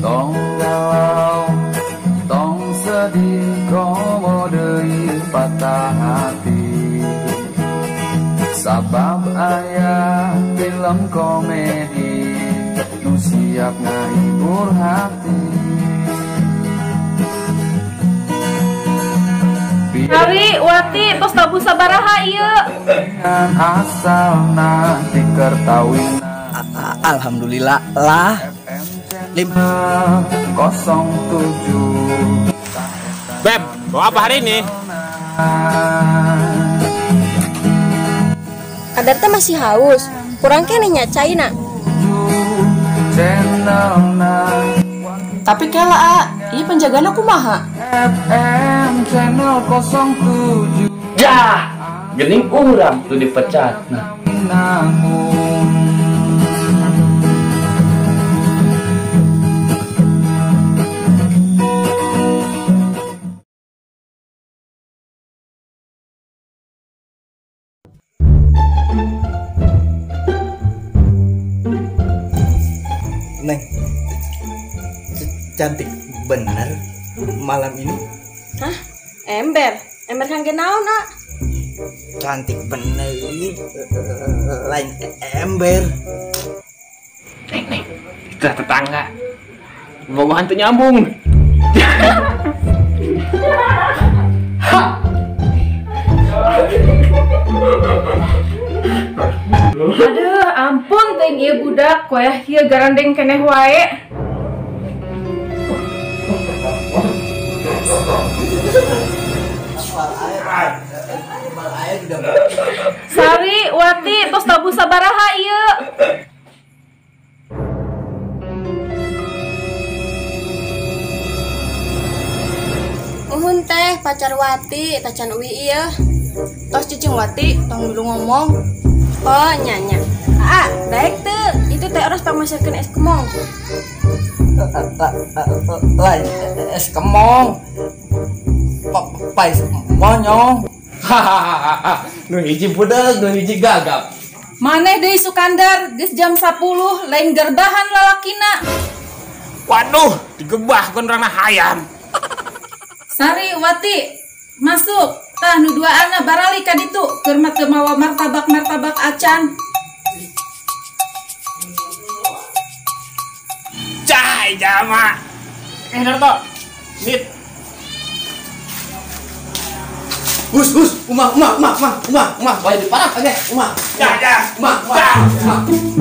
Tong galau, tong sedih, komo deui patah hati. Sabab aya film komedi nu siap ngahibur hati. Sari, Wati, tos tabuh sabaraha ieu? Asalna dikertawina. Alhamdulillah lah. 507. Beb, bawa apa hari ini? Kadar teh masih haus, kurang keneh nya caina. Tapi kela a, ieu penjagaana kumaha? FM channel 07. Jah, gening urang tuh dipecat. Nah. Neng, cantik bener malam ini. Hah? Ember? Ember kangge naon, A? Cantik bener ini, lain ember. Neng, neng, itu tetangga. Bogohan tuh nyambung. Aduh, ampun teuing ieu budak, koyah ieu garandeng keneh wae. Sari, Wati, tos tabuh sabaraha ieu? Muhun teh pacar Wati, tacan uwi ieu. Tos cicing Wati, tong dulu ngomong. Oh, nya-nya. Ah, baik tuh. Itu teh harus pangmasarkeun es kemong. Lain es kemong. Pais monyong. Hahaha. Nu hiji budak, nu hiji gagap. Maneh deui Sukandar, geus jam 10, lain gerbahan lalakina. Waduh, digebahkeun urang hayam. Sari, Wati, masuk. Tah nu duaanna barali ka ditu, keur mah teu mawa martabak-martabak acan. Cai jama. Darto. Nit. Hus hus, umah umah umah umah umah umah, bae diparah oge, umah. Ya ya, umah umah.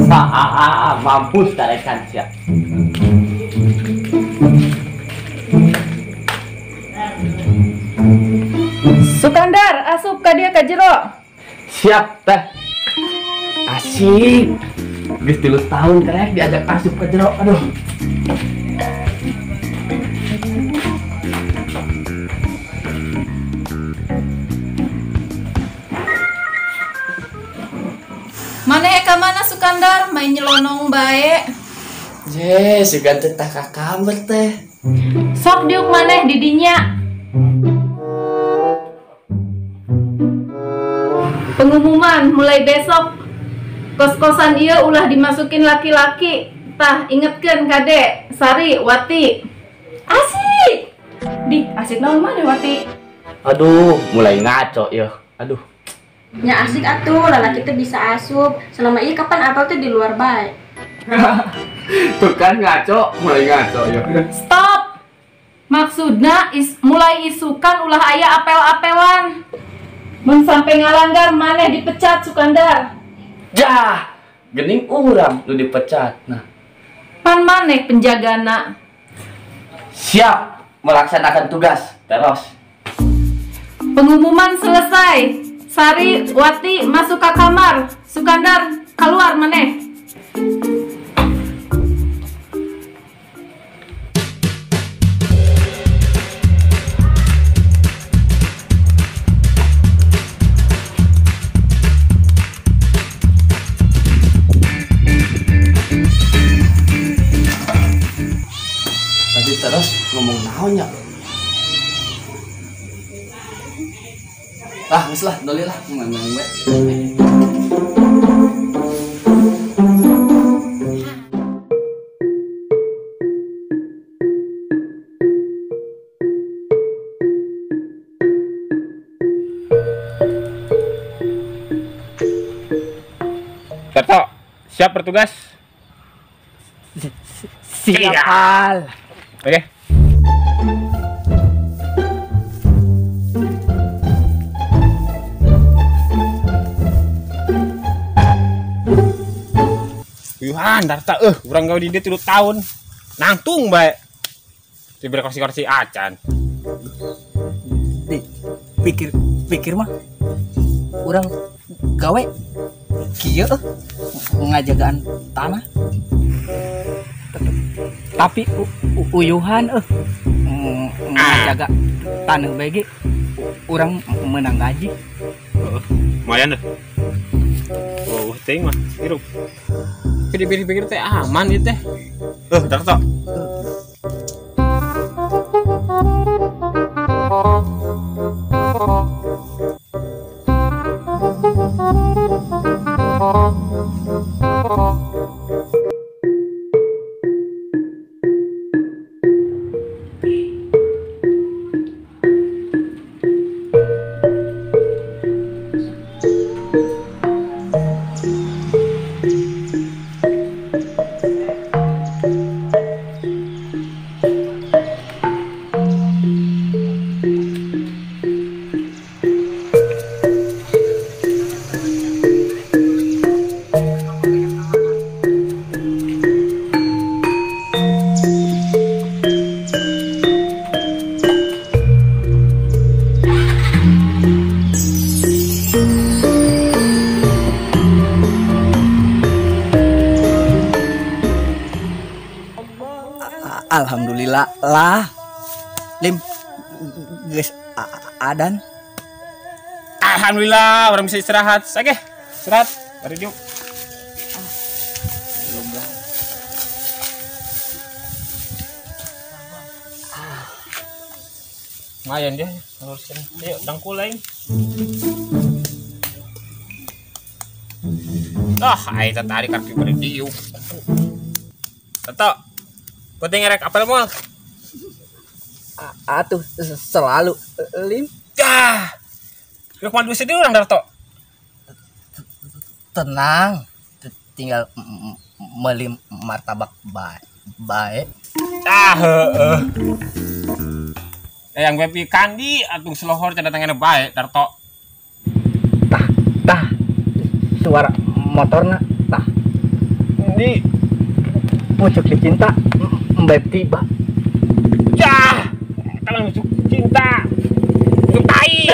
Hahaha, mampus tarekan sia. Sukandar, asup ka dieu ka jero. Siap, teh. Asik. Geus 3 tahun karek diajak asup ka jero. Aduh. Maneh ka mana Sukandar? Main nyelonong bae. Je, sugan teh tah ka kamar teh. Sok diuk maneh di dinya. Pengumuman mulai besok kos-kosan ieu ulah dimasukin laki-laki. Tah ingetkeun kade Sari, Wati. Asik. Di asik naon maneh Wati? Aduh, mulai ngaco ya. Aduh. Nya asik atuh, lalaki teh bisa asup. Selama ieu kapan apel teh di luar bae. Tuh kan ngaco, mulai ngaco ya. Stop. Maksudna mulai isukan ulah aya apel-apelan. Mun sampai ngalanggar maneh dipecat Sukandar. Jah, gening urang nu dipecat. Nah, pan maneh penjagana. Siap melaksanakan tugas. Terus. Pengumuman selesai. Sari, Wati masuk ke kamar. Sukandar keluar maneh. Tadi terus ngomong naonnya. Ah, geus lah, doli lah, ngomong we. Darto, siap bertugas? Siap, Al. Oke. Yuhan, Darto, urang gawe di dieu 3 tahun. Nangtung bae. Diberi kursi-kursi acan. Di pikir-pikir mah urang gawe kieu ngajagaan tanah. Tapi uyuhan ngajaga tanah bae ge urang menang gaji. Lumayan deh. Oh, teuing mah hirup. Pikir-pikir teh aman ieu teh. Darto. Alhamdulillah lah, Lim, guys, adan. Alhamdulillah, orang bisa istirahat. Oke, istirahat. Mari yuk. Lumayan dia, ngurusin. Yuk, dangkul lain. Ah, ayo tarik kaki pada diuk. Toto. Penting ngerek apel moal. Atuh selalu Lim. Dah. Lu kumaha sedih urang Darto. Tenang. Tinggal meuli martabak bae. Ah heeh. Yang Bepi kandi atuh selohor cenah datangna bae Darto. Tah, tah. Suara motorna tah. Di pucuk cinta Mbak tiba. Jah, kalau pucuk cinta, pucuk tai.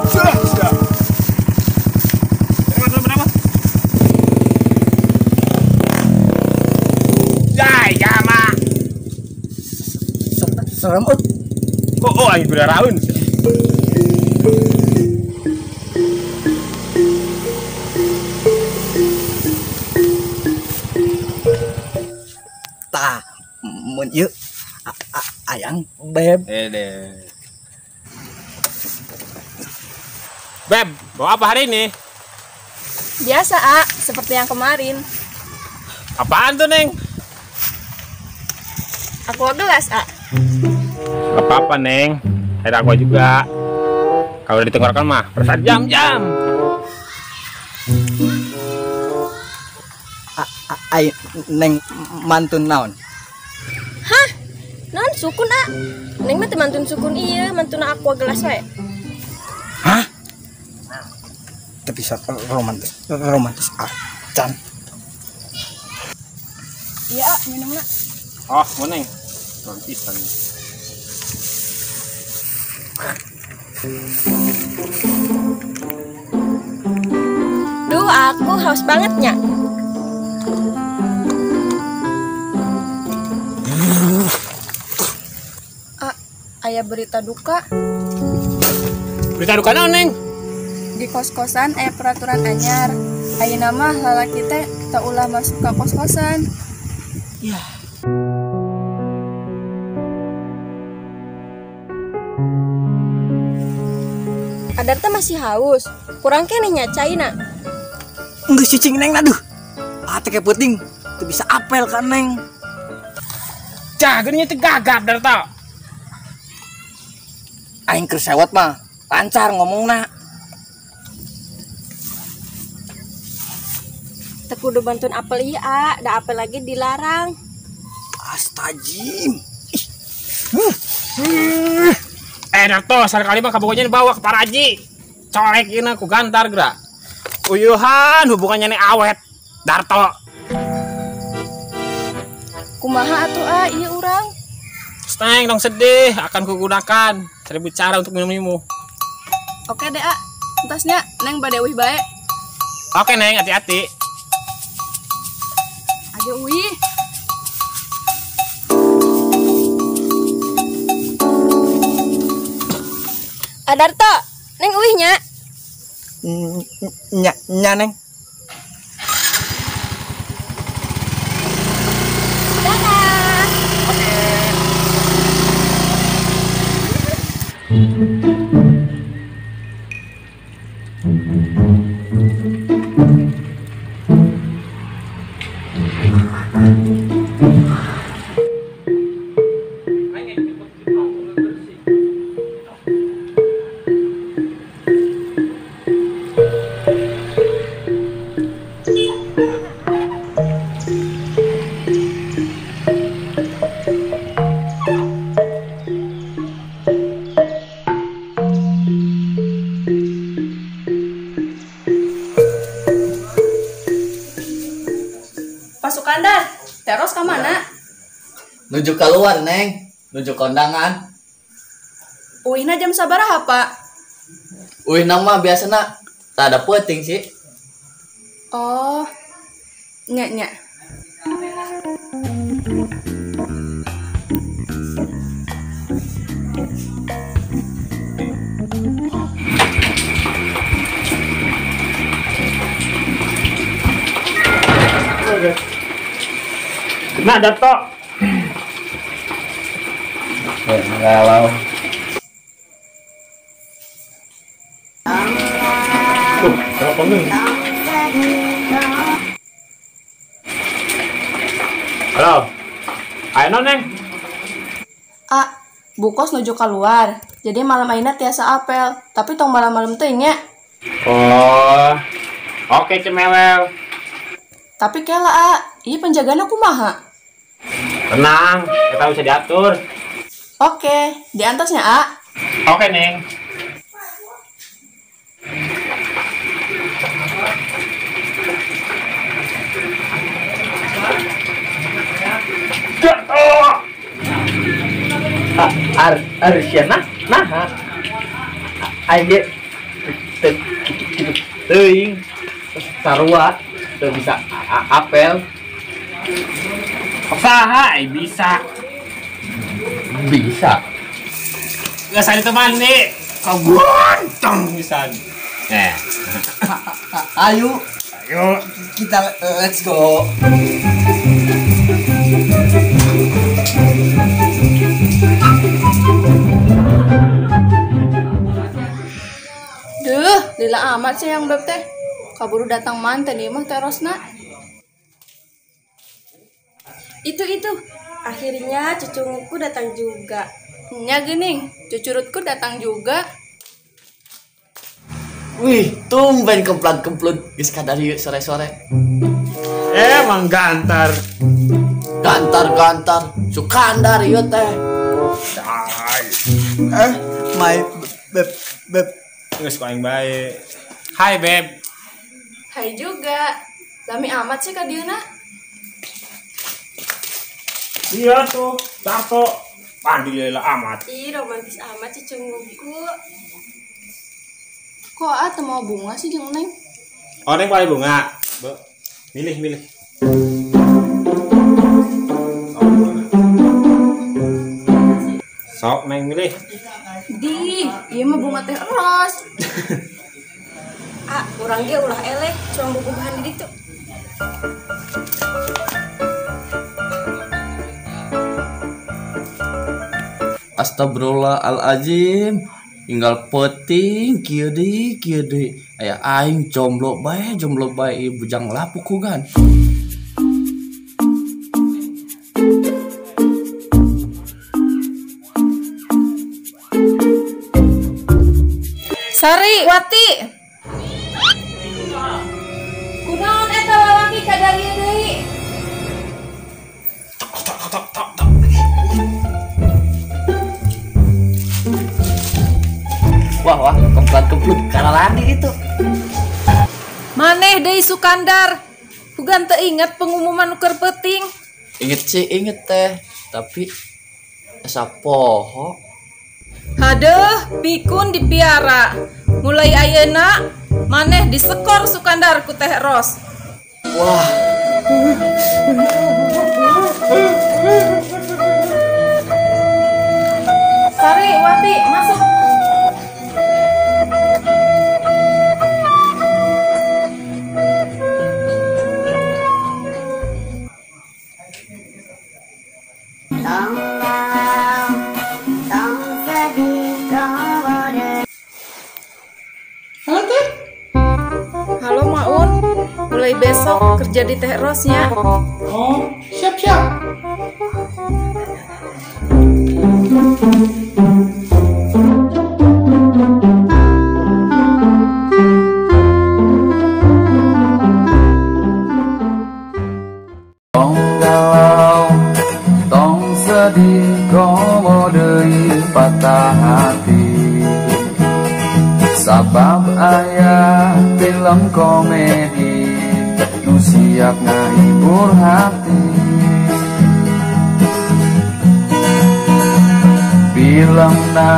Sudah. Berapa? Jai, jama. Serem. Oh, lagi udah raun. Tah, mun ieu ayang beb. Beb, bawa apa hari ini? Biasa, A, seperti yang kemarin. Apaan tuh, Neng? Aqua gelas, A. Gak apa-apa, Neng. Ada aqua juga. Kalau udah di tenggorokan mah, perasaan jam-jam. Ai, Neng mantun naon? Hah? Naon sukun, A? Neng mah teu mantun sukun ieu, mantun aqua gelas wae. Hah? Teu bisa romantis, romantis acan. Iya, A, minumna. Oh, mau Neng. Romantisan. Duh, aku haus banget nya. Aya berita duka. Berita duka naon, Neng? Di kos-kosan aya peraturan anyar. Ayeuna mah lalaki teh teu ulah masuk ka kos-kosan. Ya. Adar teh masih haus. Kurang keneh nya caina. Geus cicing Neng aduh. Ah teh penting teu bisa apel ka Neng. Lincah geuning teh gagap Darto. Aing keur sewot mah lancar ngomongna. Teu kudu bantuan apel ieu, A, da apel lagi dilarang. Astajim. Darto, sekali mah kabogohnya dibawa ke Paraji. Colek ieu ku gantar geura. Uyuhan hubungannya nih awet. Darto. Kumaha atuh A, ieu urang? Steng dong sedih, akan kugunakan 1000 cara untuk minum-minum. Oke deh, A. Entasnya Neng bade uih bae. Oke, Neng, hati-hati. Ayo uih. A Darto, Neng uihnya. Nya, nya Neng. Dadah. Oke. Pasukandar, teros ka mana? Nuju keluar, Neng. Nuju kondangan. Uihna jam sabaraha, Pak? Uihna mah biasana tak ada peuting sih. Oh. Nya nya. Oke. Nah, Darto. Galau. Tuh, telepon nih. Halo. Ayo Neng. A, bukos nuju keluar. Jadi malam ayeuna tiasa apel, tapi tong malam-malam teh nya. Oh. Oke, cemewel. Tapi kela, A, ieu penjagaana kumaha? Tenang, kita bisa diatur. Oke, diantasnya, A. Oke, Neng. Arsiana nah aing ge teu kitu teuing sarua teu bisa apel. Saha bisa. Bisa. Geus ari teman nih, kau gontong pisan. Ayo. Ayo kita let's go. Duh, lila amat sih yang beb teh. Kaburu datang manten ieu mah terosna. Itu. Akhirnya cucungku datang juga. Nya geuning, cucurutku datang juga. Wih, tumben kemplang-kemplut geus kadarieu sore-sore. Emang gantar. Gantar-gantar, Sukandar ieu teh. My beb beb. Geus ku aing bae. Hai beb. Hai juga. Lami amat sih ka dieuna. Iya tuh, Darto. Pandi lila amat. Ih, romantis amat cucungku. Kok A teu mau bunga sih jeung Neng? Oh, Neng paling bunga. Be, milih, milih. Sok Neng milih. Di, ieu mah bunga teh eros. Ah, urang ge ulah eleh, cuang bubuhan di ditu. Astagfirullahalazim. Tinggal peting kieu deui kieu deui. Aya aing jomblo bae bujang lapuk kugan. Sari, Wati. Kunaon eta lalaki kadarieu deui? Tok tok tok tok tok. Wah wah, kemplat-kemplut karena itu. Maneh deui Sukandar. Bukan teu inget pengumuman nu keur peuting. Inget sih inget teh, tapi asa poho. Hadeuh, pikun dipiara. Mulai ayeuna maneh disekor Sukandar ku Teh Ros. Wah. Sari, Wati, masuk. Halo Teh. Halo Maun, mulai besok kerja di Teh Rosnya. Oh, siap-siap. Tong galau, tong sedih, komo deui patah hati. Sabab aya film komedi nu siap ngahibur hati. Filmna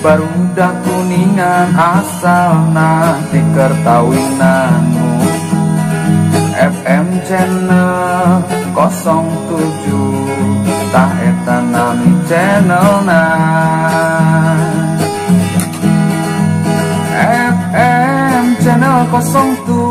barudak kuningan asalna ti Kertawinangun. FM channel 07 tah eta nami channelna. FM channel 07.